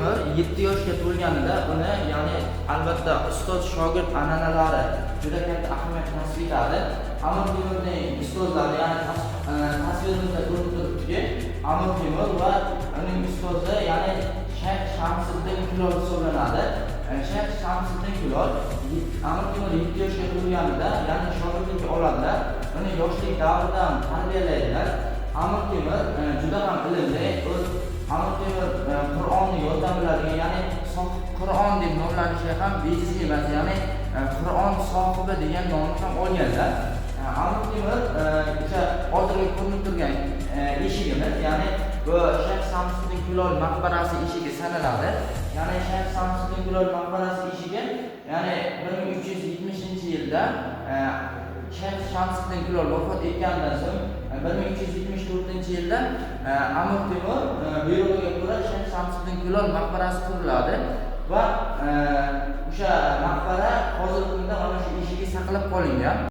Temur 7 yoshga to'lganida uni, ya'ni albatta ustoz shogird an'analari juda katta ahamiyat kasb etadi. Amir Temurning ustozlari, ya'ni tasvirimizda ko'rinib turibdiki, Amir Temur va uning ustozi, ya'ni Shayx Shamsiddin Kulol hisoblanadi. Shayx Shamsiddin Kulol Amir Temur 7 yoshga to'lganida, ya'ni shogirdlikka oladilar, uni yoshlik davridan tarbiyalaydilar. Amir Temur juda ham ilmli. O'z Amir Temur Qur'onni yoddan biladigan, ya'ni sohib Qur'on deb nomlanishi ham bejiz emas, ya'ni Qur'on sohibi degan nomni ham olganlar. Amir Temur o'sha hozirgi ko'rinib turgan eshigimiz, ya'ni bu Shayx Shamsiddin Kulol maqbarasi eshigi sanaladi. Ya'ni Shayx Shamsiddin Kulol maqbarasi eshigi, ya'ni 1370-yilda Shayx Shamsiddin Kulol vafot etganidan so'ng 1374-yilda Amir Temur buyrug'iga ko'ra Shayx Shamsiddin Kulol maqbarasi quriladi va o'sha maqbara hozirgi kunda mana shu eshigi saqlab qolingan.